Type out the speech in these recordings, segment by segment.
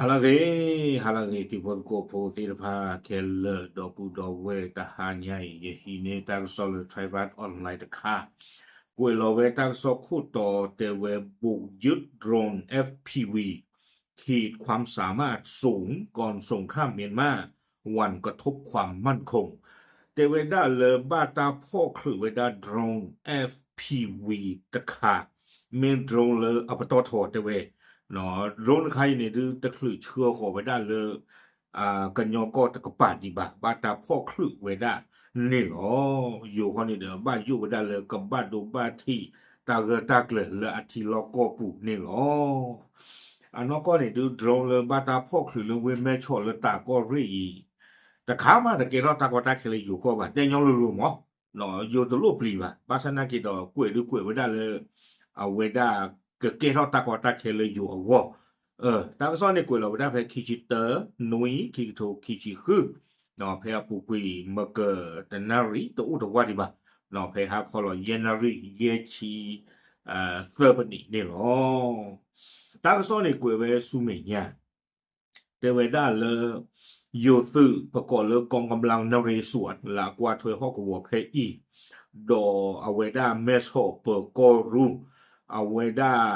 ဟါလၢအဂ့ၤ, ဟါလၢအဂ့ၤ တံၤဖိသကိးဖိသ့ၣ်တဖၣ်ခဲလၢာ် ဒီပုၢ်ဒီဝဲၢ် တဟါညါအံၤ ယဟံးန့ၢ်တၢ်ကစီၣ်လၢ Thai Bus Online တခါ, ကွဲးလီၤဝဲတၢ်ကစီၣ်ခိၣ်တီတဲဝဲ บุกยึดโดรน เอฟพีวี ขีดความสามารถสูงก่อนสงครามเมียนมา หวั่นกระทบความมั่นคง တဲဝဲဒၣ်လၢဘၣ်တၢ်ဖီၣ်ချုးဝဲဒၣ် drone เอฟพีวี တခါ, မ့ၢ် drone လၢအပတီၢ်ထီတဲဝဲ, drone တခါအံၤန့ၣ် ဒုးတချုးဆှၢဃီၤဝဲဒၣ်လၢ ကညီကီၢ်တကပၤဒံးဘၣ်, ဘၣ်တၢ်ဖီၣ်ချုးဝဲဒၣ်န့ၣ်လီၤ. ယိၤဃီန့ၣ်ဒီး ဘၣ်ယိၣ်ဝဲဒၣ်လၢကဘၣ်ဒိဘၣ်ထံး တၢ်ဂၢၢ်တၢ်ကျၢၤလၢအထံလီၢ်ကီၢ်ပူၤန့ၣ်လီၤ. အနီၢ်ကီၢ်န့ၣ် ဒုး drone လၢဘၣ်တၢ်ဖီၣ်ချုးလၢဝ့ၢ်မဲၢ်ဆီးလၢတၢ်ကီၢ်ရ့ၣ်အံၤ တခါမးတကဲထီၣ်တၢ်ကီတၢ်ခဲလၢယိၤကီၢ်ဘၣ်, တဲညီလိၤလိၤမး, ယိၤတလိၣ်ပျံၤဘၣ်, ဘၣ်ဆၣ်နာ်က့ဒီး ကွဲးဒုးကွဲးဝဲဒၣ်လၢ အဝဲဒၣ်ကကဲထီၣ်တၢ်ကီတၢ်ခဲလၢယိၤအဂီၢ်. တၢ်ကစီၣ်န့ၣ်ကွဲးလီၤဝဲဒၣ်ဖဲခံဆံတၢနွံ ခံကထိခံဆံဃု, ဖဲအပူၤကွံာ်မကတနၣ်ရံၣ်တအိၣ်တဝၢ်ဒံးဘၣ်, ဖဲဟါခီလီၤ ယဲၢ်နၣ်ရံၣ် ယဲၢ်ဆံသၢမံးနံးန့ၣ်လီၤ. တၢ်ကစီၣ်န့ၣ်ကွဲးဝဲဆူမဲာ်ညါ တဲဝဲဒၣ်လၢ ယိၤသုးပကိးလၢ กองกำลังนเรศวร လၢအကွၢ်ထွဲဟီၣ်ကဝီၤဖဲအံၤ, ဒီးအဝဲဒၣ်မဲၢ်ဆီးပၢၤကီၢ်ရူၢ်, အဝဲဒၣ်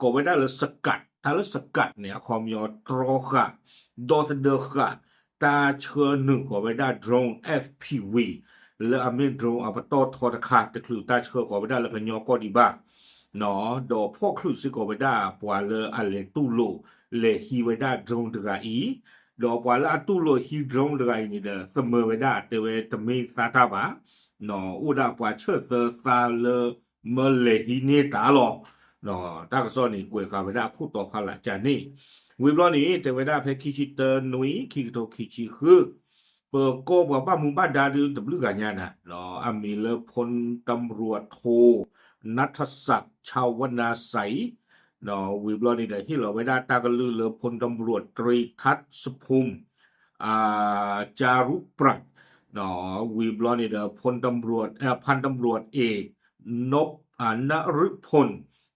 ကိးဝဲဒၣ်လၢ สกัด, တၢ်လၢ สกัด န့ၣ် အခီပညီတြီဃာ် ဒီသဒၢဃာ် တၢ်ဆှၢနုာ်ဃီၤဝဲဒၣ် drone เอฟพีวี လၢအမ့ၢ် drone အပတီၢ်ထီတခါ တချုးတၢ်ဆှၢဃီၤဝဲဒၣ်လၢကညီကီၢ်ဒံးဘၣ် ဒီးဖီၣ်ချုးစ့ၢ်ကီးဝဲဒၣ်ပှၤလၢအလဲၤတူၢ်လိာ် လဲၤဟံးဝဲဒၣ် drone တဂၤအံၤ, ဒီးပှၤလၢအတူၢ်လိာ်ဟံး drone တဂၤအံၤန့ၣ်ဒီး သမၢဝဲဒၣ်တဲဝဲတမ့ၢ်သါတၢ်ဘၣ်, အိၣ်ဒၣ်ပှၤဆၢၣ်သၢသါလၢမၢလဲၤဟံးန့ၢ်တၢ်လီၤ. တၢ်ကစီၣ်န့ၣ်ကွဲးဃာ်ဝဲဒၣ်အခိၣ်တီဖးလၢ်ကၢန့ၣ်, ဝံၤဘျီန့ၣ် တဲဝဲဒၣ်ဖဲခံဆံတၢနွံ ခံကထိခံဆံဃု ပၢၤကီၢ်ပှၤဘၣ်မူဘၣ်ဒါဒုးတဘျုးဂၤညါနၤ, အမံၤလၢ พลตำรวจโท ณัฐศักดิ์ ชาวนาไสย ဝံၤဘျီန့ၣ်ဒီး ဟ့ၣ်လီၤဝဲဒၣ်တၢ်ကလုၢ်လၢ พลตำรวจตรี ทัศน์สุภุม จารุปรัชญ์ ဝံၤဘျီန့ၣ်ဒီး พลตำรวจ เอ่อ พันตำรวจเอก นพ อ่า นฤพล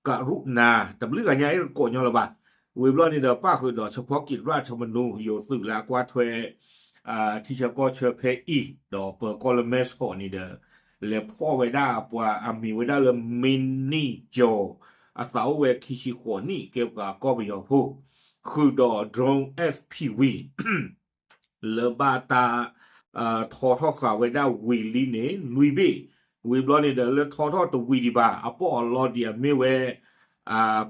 กรุณา တဘျုးဂၤညါအံၤကိးညီလၢၤဘၣ်. ဝံၤဘျီန့ၣ်ဒီး ပၣ်ဃုာ်ဒီး เฉพาะกิจราชธรรมนูญ ယိၤသုးလၢအကွၢ်ထွဲ ထံဆၢကီၢ်ဆၢဖဲအံၤ ဒီးပၢၤကီၢ်လၢမဲၢ်ဆီးန့ၣ်ဒီး လဲၤဖီၣ်ဝဲဒၣ်ပှၤအမံၤဝဲဒၣ်လၢ မ့နံၣ်ကၠီၤ အသးအိၣ်ဝဲခံဆံဃိးနံၣ် ကဲပှၤကီၢ်ပယီၤဖိ ဃုာ်ဒီး drone เอฟพีวี လၢဘၣ်တၢ် ထီထီၣ်ဃာ်ဝဲဒၣ်ဝံၤလံန့ၣ် လွံၢ်ဘ့ၣ်, ဝံၤဘျီန့ၣ်ဒီး လၢထီထီၣ်တဝံၤဒံးဘၣ် အပီၢ်အလီဒံးအမ့ၢ်ဝဲ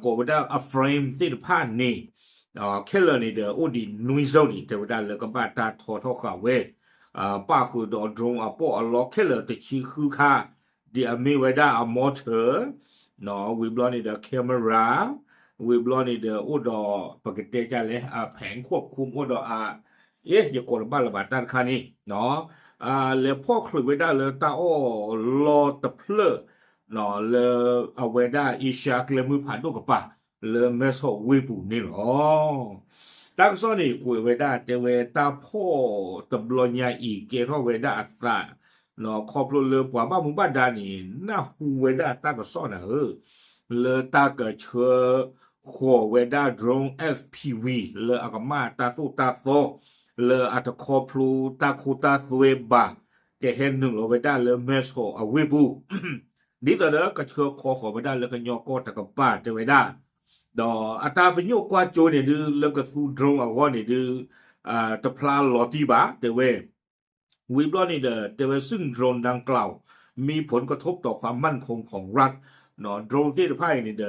ကိးဝဲဒၣ်အ frame သ့ၣ်တဖၣ်န့ၣ် ခဲလၢာ်န့ၣ်ဒီး အိၣ်ဒံးနွံစိန့ၣ် တဲဝဲဒၣ်လၢကဘၣ်တၢ်ထီထီၣ်ဃာ်ဝဲ ပၣ်ဃုာ်ဒီး drone အပီၢ်အလီခဲလၢာ်တဆံဃုခါ ဒ်အမ့ၢ်ဝဲဒၣ်အ mortar ဝံၤဘျီန့ၣ်ဒီး camera ဝံၤဘျီန့ၣ်ဒီး အိၣ်ဒီး ပကတဲကလဲၣ် အ แผงควบคุม အိၣ်ဒီးအ အ့ ယကိးတဘၣ်လၢၤဘၣ်တၢ်တခါန့ၣ် လဲၤဖီၣ်ချုးဝဲဒၣ်လၢတၢ်အီၣ်လီတဖျၢၣ် လၢအဝဲဒၣ်အ့ရှါကျဲမုၢ်ဖးဒိၣ်ကပၤ လၢမဲၢ်ဆီးဝ့ၢ်ပူၤန့ၣ်လီၤ. တၢ်ကစီၣ်န့ၣ် ကွဲးဝဲဒၣ်တဲဝဲတၢ်ဖီၣ်တဘျီညါအံၤ ကဲထီၣ်ဝဲဒၣ်အသး ခီဖျိလၢပှၤဘၣ်မူဘၣ်ဒါန့ၣ် နၢ်ဟူဝဲဒၣ်တၢ်ကစီၣ်နၤဧၢ လၢတၢ်ကဆှၢဃီၤဝဲဒၣ် drone เอฟพีวี လၢအကမၣ်တၢ်သိၣ်တၢ်သီ လၢအတခီဖျိတၢ်ခိတၢ်သွဲဘၣ် ကဟဲနုာ်လီၤဝဲဒၣ်လၢမဲၢ်ဆီးအဝ့ၢ်ပူၤ ဒ်သိးဒီးကဆှၢခီဃီၤဝဲဒၣ်လၢကညီကီၢ်တကပၤတဲဝဲဒၣ်, ဒီးအတၢ်ပညိၣ်ကွၢ်ကၠိန့ၣ်ဒုး လၢကသူ drone အဂီၢ်န့ၣ်ဒုး တဖျါလီၤတံၢ်ဘၣ် တဲဝဲ ဝံၤဘျီန့ၣ်ဒီး တဲဝဲ ซึ่งโดรนดังกล่าว มีผลกระทบต่อความมั่นคงของรัฐ drone သ့ၣ်တဖၣ်အံၤန့ၣ်ဒီး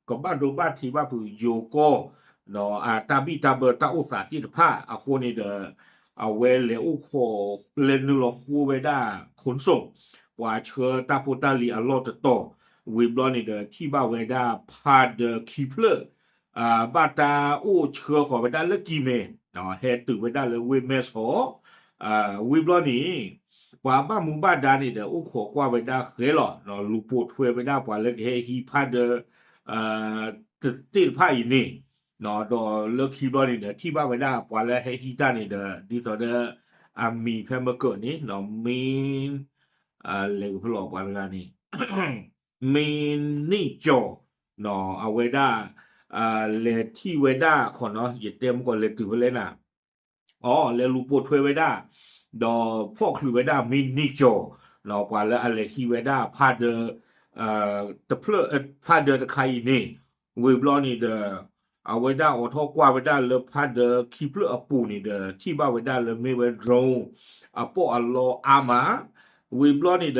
ကဘၣ်ဒိဘၣ်ထံးဘၣ်ဖုးယိၤကီၢ် အတၢ်ဘံၣ်တၢ်ဘၢတၢ်အိၣ်သးသ့ၣ်တဖၣ်အဃိန့ၣ်ဒီး အဝဲလဲၤအိၣ်ခိး လဲၤနုာ်လီၤဃိဝဲဒၣ် ခိၣ်စိၣ် ပှၤဆှၢတၢ်ဖိတၢ်လံၤအလီၢ်တတီၤ ဝံၤဘျီန့ၣ်ဒီး ထံၣ်ဘၣ်ဝဲဒၣ်ဖးဒၢခံဖျၢၣ် ဘၣ်တၢ်အိၣ်ဆှၢဃီၤဝဲဒၣ်လၢကံၢ်မဲၢ် ဟဲတုၤဝဲဒၣ်လၢဝ့ၢ်မဲၢ်ဆီး ဝံၤဘျီန့ၣ် ပှၤဘၣ်မူဘၣ်ဒါန့ၣ်ဒီး အိၣ်ခိးကွၢ်ဝဲဒၣ်ဃဲလီၤ လူၤပိာ်ထွဲဝဲဒၣ်ပှၤလၢကဟဲဟံးဖးဒၢ သ့ၣ်တဖၣ်အံၤန့ၣ် ဒီးလၢခံဘျီန့ၣ်ဒီး ထံၣ်ဘၣ်ဝဲဒၣ်ပှၤလၢဟဲဟံးတၢ်န့ၣ်ဒီး ဒ်သိးဒီး အမံၤဖဲမကၢးန့ၣ် မ့ၢ် လဲၤကဖၢလီၤပှၤတဂၤန့ၣ် မ့ၢ်နံၣ်ကၠီၤ အဝဲဒၣ် လဲၤထံၣ်ဝဲဒၣ်ခီနီၤ ယတဲမ့ၢ်ကီးလဲၤတုၤဖဲလဲၣ်နၤ အီၤ လဲၤလူၤပိာ်ထွဲဝဲဒၣ် ဒီးဖီၣ်ချုးဝဲဒၣ်မ့ၢ်န့ၢ်ကၠီၤ ပှၤလၢအလဲၤဟံးဝဲဒၣ်ဖးဒၢး တဖျၢၣ် ဖးဒၢးတခါအံၤန့ၣ် ဝံၤဘျီန့ၣ်ဒီး အဝဲဒၣ်အိးထီၣ်ကွၢ်ဝဲဒၣ်လၢဖးဒၢးခံဖျၢၣ်အပူၤန့ၣ်ဒီး ထံၣ်ဘၣ်ဝဲဒၣ်လၢမ့ၢ်ဝဲ drone အပီၣ်အလီအါမး ဝံၤဘျီန့ၣ်ဒီး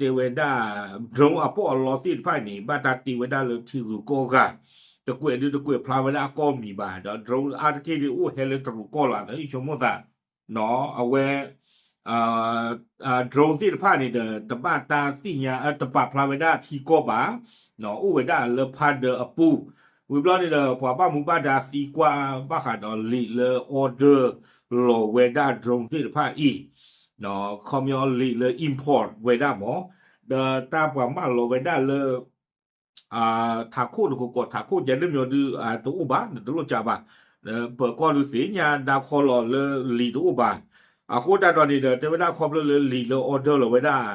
တဲဝဲဒၣ် drone အပီၣ်အလီသ့ၣ်တဖၣ်န့ၣ် ဘၣ်တၢ်တ့ဝဲဒၣ်လၢထံဂုၤကီၢ်ဂၤ တကွဲးဒုတကွဲးဖျါဝဲဒၣ်အကီၢ်မံၤဘၣ် ဒီး drone အါတက့ၢ်ဒုအိၣ်ဟဲလၢတရူးကီၢ်လီၤ သးဟံၣ်ဆိကမိၣ်သး အဝဲ drone သ့ၣ်တဖၣ်န့ၣ်ဒီး တဘၣ်တၢ်သ့ၣ်ညါ တပာ်ဖျါဝဲဒၣ်ထံကီၢ်ဘၣ် အိၣ်ဝဲဒၣ်လၢဖးဒၢးအပူၤ ဝံၤဘျီန့ၣ်ဒီး ပှၤဘၣ်မူဘၣ်ဒါသံကွၢ်ဘၣ်ဃးဒီးလံာ်လၢ order လီၤဝဲဒၣ် drone သ့ၣ်တဖၣ်အံၤ ခီပညီလံာ်လၢ import ဝဲဒၣ်မး ဒီးတၢ်ပှၤမၢလီၤဝဲဒၣ်လၢ ထးခိၣ်တကကိး ထးခိၣ်ယဲၢ်လၢမ့ၢ်ဒုး တအိၣ်ဘၣ် နတလိၣ်ကးဘၣ် ပၢၤကီၢ်ဒုးသ့ၣ်ညါဒါခီလီၤလၢလံာ်တအိၣ်ဘၣ် အဃိတၢ်ဒီးန့ၣ်ဒီး တဲဝဲဒၣ်ခီဖျိလၢလံာ်လၢ order လီၤဝဲဒၣ်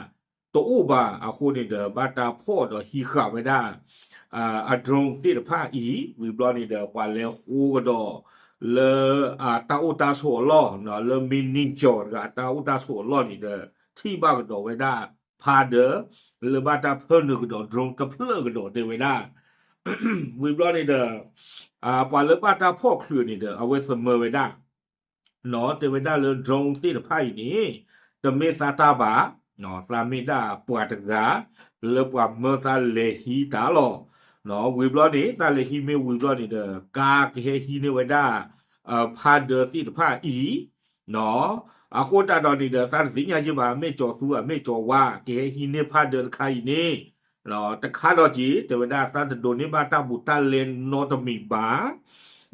တအိၣ်ဘၣ်အဃိန့ၣ်ဒီး ဘၣ်တၢ်ဖီၣ်ဒီးဟံးဃာ်ဝဲဒၣ် အ drone သ့ၣ်တဖၣ်အံၤ ဝံၤဘျီန့ၣ်ဒီး ပှၤလဲၤဃိကဒီး လၢ တၢ်အိၣ်တၢ်ဆိးအလီၢ် လၢမ့ၢ်န့ၢ်ကၠီၤတဂၤ တၢ်အိၣ်တၢ်ဆိးအလီၢ်န့ၣ်ဒီး ထံၣ်ဘၣ်ကဒီးဝဲဒၣ် ဖးဒၢး လၢဘၣ်တၢ်ဖၢနုာ်ကဒီး drone တဖျၢၣ်ကဒီးတဲဝဲဒၣ် ဝံၤဘျီန့ၣ်ဒီး ပှၤလၢဘၣ်တၢ်ဖီၣ်ချုးန့ၣ်ဒီး အဝဲသမၢဝဲဒၣ် တဲဝဲဒၣ်လၢ drone သ့ၣ်တဖၣ်အံၤန့ၣ် တမ့ၢ်သးတၢ်ဘၣ် သးမ့ၢ်ဒၣ်ပှၤတဂၤ လၢပှၤမၢသးလဲၤဟံးတၢ်လီၤ. ဝံၤဘျီန့ၣ် သးလဲၤဟံးမ့ၢ်ဝံၤဘျီန့ၣ်ဒီး ကါကဟဲဟံးန့ၢ်ဝဲဒၣ် ဖးဒၢးသ့ၣ်တဖၣ်အံၤ အဃိတၢ်ဒီးန့ၣ်ဒီး သးတသ့ၣ်ညါက့ဘၣ် မ့ၢ်ကၠီၤသူ အမ့ၢ်ကၠီၤဝါ ကဟဲဟံးန့ၢ်ဖးဒၢးတခါအံၤန့ၣ် တခါဒီးက့ၤ တဲဝဲဒၣ် သးတဒိးန့ၢ်ဘၣ်တၢ်ဘူးတၢ်လဲနီတမံၤဘၣ်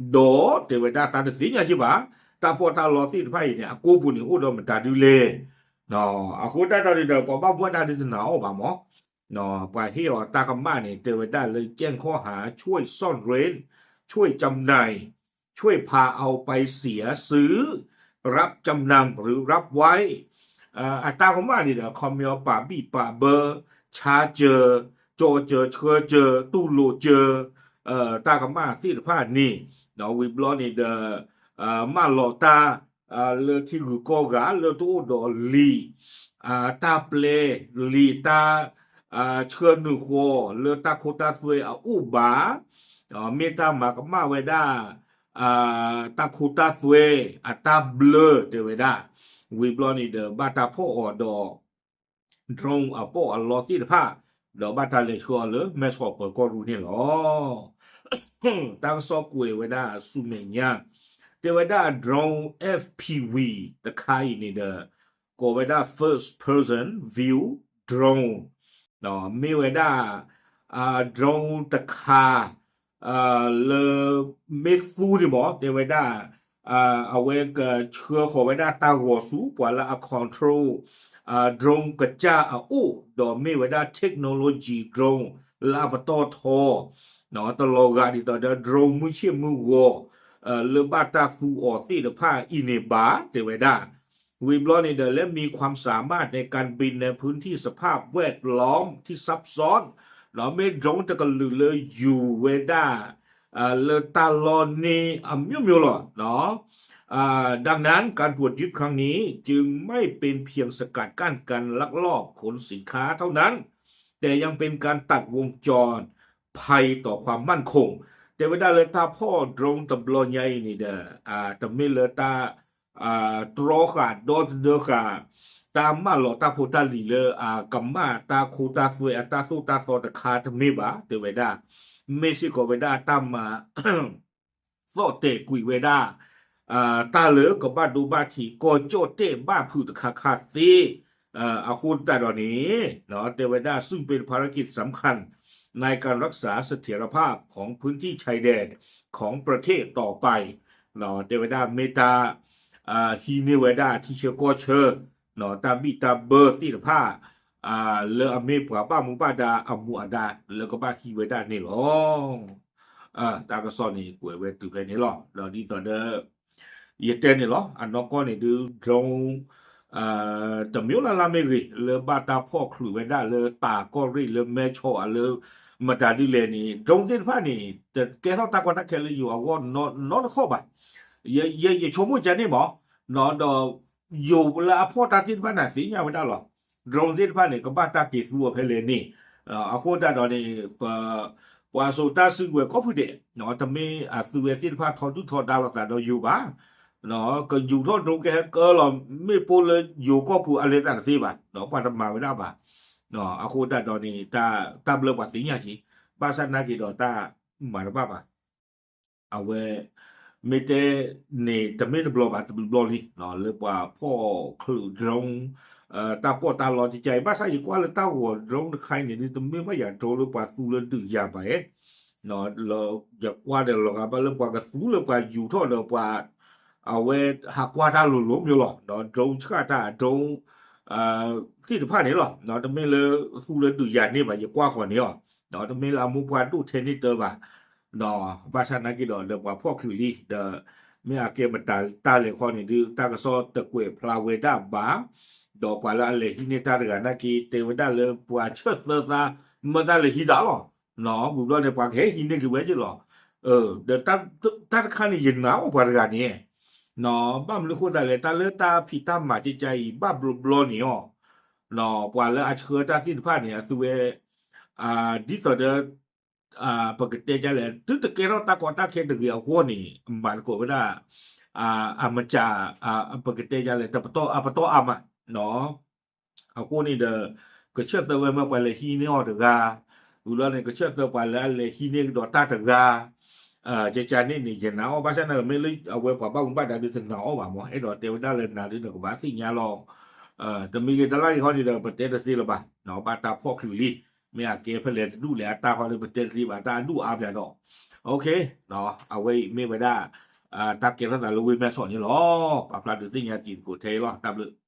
ဒီးတဲဝဲဒၣ် သးတသ့ၣ်ညါက့ဘၣ် တၢ်ပီးတၢ်လီသ့ၣ်တဖၣ်အံၤန့ၣ် အကိးပူၤန့ၣ်အိၣ်ဒီးမတၤဒုလဲၣ်. အဃိတၢ်ဒီးန့ၣ်ဒီး ပှၤဘၣ်မူဘၣ်ဒါဒုတနာ်အီၤဘၣ်မး ပှၤဟ့ၣ်အီၤတၢ်ကမၣ်န့ၣ် တဲဝဲဒၣ်လၢ แจ้งข้อหา ช่วยซ่อนเร้น ช่วยจำหน่าย ช่วยพาเอาไปเสีย ซื้อ รับจำนำ หรือรับไว้ အတၢ်ကမၣ်န့ၣ်ဒီး ခီပညီပာ်ဘံၣ်ပာ်ဘၢ ဆါစၢၤ ကၠီစၢၤ ဆှၢစၢၤ တူၢ်လိာ်စၢၤ တၢ်ကမၣ်သ့ၣ်တဖၣ်န့ၣ် ဒီးဝံၤဘျီန့ၣ်ဒီး မၢလီၤတၢ် လၢထံဂုၤကီၢ်ဂၤ လၢတအိၣ်ဒီးလံာ် တၢ်ပျဲလံာ်တၢ် ဆှၢနုာ်ဃီၤ လၢတၢ်ခိတၢ်သွဲအအိၣ်ဘၣ် မ့ၢ်တၢ်မၤကမၣ်ဝဲဒၣ် တၢ်ခိတၢ်သွဲအတၢ်ဘျၢတဲဝဲဒၣ် ဝံၤဘျီန့ၣ်ဒီး ဘၣ်တၢ်ဖီၣ်အီၤဒီး drone အပီၣ်အလီသ့ၣ်တဖၣ် ဒီးဘၣ်တၢ်လဲၤဆှၢအီၤလၢ မဲဆီးပၢၤကီၢ်ရူၢ်န့ၣ်လီၤ. တၢ်ကစီၣ်ကွဲးဝဲဒၣ်ဆူမဲာ်ညါ တဲဝဲဒၣ် drone F P V တခါအံၤန့ၣ်ဒီး ကိးဝဲဒၣ် first person view drone မ့ၢ်ဝဲဒၣ် drone တခါ လၢ မ့ၢ်သူန့ၣ်မ့ၢ် တဲဝဲဒၣ် အဝဲကဆှၢဃီၤဝဲဒၣ်တၢ်ဂီၤဆူ ပှၤလၢအ control drone ကစၢ်အအိၣ် ဒီးမ့ၢ်ဝဲဒၣ် technology drone လၢအပတီၢ်ထီ တလီၤဂာ်ဒ်သိးဒီး drone မုၢ်ဆ့ၣ်မုၢ်ဂီၤ လၢဘၣ်တၢ်သူအီၤသ့ၣ်တဖၣ်အံၤန့ၣ်ဘၣ် တဲဝဲဒၣ် ဝံၤဘျီန့ၣ်ဒီး และมีความสามารถในการบินในพื้นที่สภาพแวดล้อมที่ซับซ้อน ဒီးမ့ၢ် drone တကလုာ်လၢယူၤဝဲဒၣ် လၢတၢ်လီၢ်န့ၣ် အမျိုးမျိုးလီၤ ดังนั้น การตรวจยึดครั้งนี้จึงไม่เป็นเพียงสกัดกั้นการลักลอบขนสินค้าเท่านั้น แต่ยังเป็นการตัดวงจรภัยต่อความมั่นคง တဲဝဲဒၣ်လၢတၢ်ဖီၣ် drone တဘျီညါအံၤန့ၣ်ဒီး တမ့ၢ်လၢတၢ် တြီဃာ်ဒီသဒၢဃာ် တၢ်မၢလီၤတၢ်ဖိတၢ်လံၤလၢ အကမၣ်တၢ်ခိတၢ်သွဲအတၢ်သိၣ်တၢ်သီတခါတမ့ၢ်ဘၣ် တဲဝဲဒၣ် မ့ၢ်စ့ၢ်ကီးဝဲဒၣ်တၢ်မၤ သီၣ်တဲာ်ကွံာ်ဝဲဒၣ် တၢ်လၢကဘၣ်ဒိဘၣ်ထံး ကီၢ်ကၠီၣ်တဲၣ်ဘၣ်ဖုးတခါခါသ့ အဃိသတးဒီးန့ၣ် တဲဝဲဒၣ် ซึ่งเป็นภารกิจสำคัญในการรักษาเสถียรภาพของพื้นที่ชายแดนของประเทศต่อไป တဲဝဲဒၣ်မ့ၢ်တၢ် ဟံးန့ၢ်ဝဲဒၣ်ထံဆၢကီၢ်ဆၢ တၢ်ဘံၣ်တၢ်ဘၢသ့ၣ်တဖၣ် လၢအမ့ၢ်ပှၤဘၣ်မူဘၣ်ဒါအမူအဒါ လၢကဘၣ်ဟံးဝဲဒၣ်န့ၣ်လီၤ. တၢ်ကစီၣ်န့ၣ် ကွဲးဝဲတုၤဖဲန့ၣ်လီၤ. ဒီးဒ်သိးဒီး ယတဲန့ၣ်လီၤ. အနီၢ်ကီၢ်န့ၣ်ဒုး drone တမျိုးလၢ်လၢ်မ့ၢ်ဂ့ၤ လၢဘၣ်တၢ်ဖီၣ်ချုးဝဲဒၣ်လၢတၢ်ကီၢ်ရ့ၣ်လၢမဲဆီးအလၢ မတၤဒ်လဲၣ်န့ၣ် drone သ့ၣ်တဖၣ်န့ၣ် တကဲထီၣ်တၢ်ကီတၢ်ခဲလၢယိၤအဂီၢ်နီတခီၣ်ဘၣ်. ယဆိကမိၣ်ကန့ၣ်မး, ဒီးယိၤလၢအဖီၣ်တၢ်သ့ၣ်တဖၣ်န့ၣ် သ့ၣ်ညါဝဲဒၣ်လီၤ. drone သ့ၣ်တဖၣ်န့ၣ် ကဘၣ်တၢ်က့ၤသူအီၤဖဲလဲၣ်န့ၣ်, အဃိသတးဒီးန့ၣ် ပှၤစိာ်တၢ်စုကဝဲၤကိးဖုဒဲး, တမ့ၢ်အသုဝဲသ့ၣ်တဖၣ်ထီဒုၣ်ထီဒါလိာ်သးဒီးယိၤဘၣ်. ကယူၤထီၣ် drone ကဟဲကၢလီၤ မ့ၣ်ပိၢ်လၢယိၤကီၢ်ပူၤအလဲၤသးတသ့ဘၣ်, ပှၤတမၤဝဲဒၣ်ဘၣ်. အဃိသတးဒီးန့ၣ် တၢ်ဘျၢပှၤသ့ၣ်ညါက့ၤ, ဘၣ်ဆၣ်နာ်က့ၤဒီးတၢ်မၤတဘၣ်ဘၣ်. အဝဲ မ့ၢ်တဲန့ၣ် တမ့ၢ်တဘျီဘၣ် တဘျီလံ, လၢပှၤဖီၣ်ချုး drone တၢ်ပီးတၢ်လီကကါအံၤ, ဘၣ်ဆၣ်ယကွၢ်လၢတၢ်ဂီၤ drone တခါအံၤန့ၣ် တမ့ၢ်ဘၣ်ယၤ drone လၢပှၤသူလၢဒုးယၤဘၣ်, ယကွၢ်ဒီးလီၤဂာ်ဘၣ်လၢပှၤကသူလၢပှၤယူၤထီၣ်ဒီးပှၤ အဝဲဟးကွၢ်တၢ်လိၤလိၤမ့ၢ်လီၤ, drone ဆှၣ်တၢ် drone သ့ၣ်တဖၣ်န့ၣ်လီၤ. တမ့ၢ်လၢသူလၢဒုးယၤန့ၣ်ဘၣ် ယကွၢ်ဃီၤန့ၣ်အီၤ, တမ့ၢ်လၢအမိၢ်ပှၢ်ဒိၣ်ထဲန့ၣ်တၢ်ဘၣ်. ဘၣ်ဆၣ်နာ်က့ၤဒီး ဒီးပှၤဖီၣ်ချုးလံ, ဒီးမ့ၢ်အကဲမတၤတၢ်လဲၣ်ခီန့ၣ်ဒုး တၢ်ကစီၣ်တကွဲးဖျါဝဲဒၣ်ဘၣ်, ဒီးပှၤလၢအလဲၤဟံးန့ၢ်တၢ်တဂၤနာ်က့ၤ တဲဝဲဒၣ်လၢပှၤဆၢၣ်သၢသါ မၢတၢ်လဲၤဟံးတၢ်လီၤ. ဝံၤဘျီန့ၣ် ပှၤကဟဲဟံးန့ၢ်က့ၤဝဲက့ၤလီၤ. ဒီးတၢ်တခါန့ၣ် ယနာ်အီၤပှၤတဂၤန့ၣ်, ဘၣ်မနုၤအဃိသတးလဲၣ် တၢ်လၢတၢ်ဖံးတၢ်မၤကကါအံၤ ဘၣ်ဘျီဘျီန့ၣ်အီၤ, ပှၤလၢအဆှၢတၢ်သ့ၣ်တဖၣ်န့ၣ် အသုဝဲ ဒ်သိးဒီး ပကတဲဒ်လဲၣ် တုၤတကဲထီၣ်တၢ်ကီတၢ်ခဲတဂ့ၤအဂီၢ်န့ၣ် မၤသကိးဝဲဒၣ် အမစၢ် ပကတဲဒ်လဲၣ် တပတီၢ်အပတီၢ်အါမး, အဃိန့ၣ်ဒီး ကဆၢၣ်သၢဝဲမ့ၢ်ပှၤလဲၤဟံးန့ၢ်အီၤတဂၤ, ဝံၤလီၤန့ၣ် ကဆၢၣ်သၢပှၤလၢအလဲၤဟံးန့ၢ်ကဒီးတၢ်တဂၤ, ကကါန့ၣ်န့ၣ် ယနာ်အီၤ ဘၣ်ဆၣ်န့ၣ် မ့ၢ်လၢအဝဲပှၤဘၣ်မူဘၣ်ဒါဒုးတနာ်အီၤဘၣ်မး, အဲၣ်ဒိးတဲဝဲဒၣ်လၢနၤဒုးနကဘၣ်သ့ၣ်ညါလီၤ. တမံၤဂ့ၤတလါဂ့ၤခီန့ၣ်ဒီး ပတဲတသ့လၢၤဘၣ်, ဘၣ်တၢ်ဖီၣ်ချုးလံ, မ့ၢ်အကဲဖဲလဲၣ်တဒူၣ်လဲၣ်အတၢ်ဃီဒီး ပတဲတသ့ဘၣ် တၢ်အဒူၣ်အါပၠးဒီး, အဝဲအံၤမ့ၢ်ဝဲဒၣ် တၢ်ကဲထီၣ်သးလၢဝ့ၢ်မဲၢ်ဆီးန့ၣ်လီၤ. ပာ်ဖျါဒုးသ့ၣ်ညါတံၤသကိးထဲအံၤလီၤ. တၢ်ဘျုး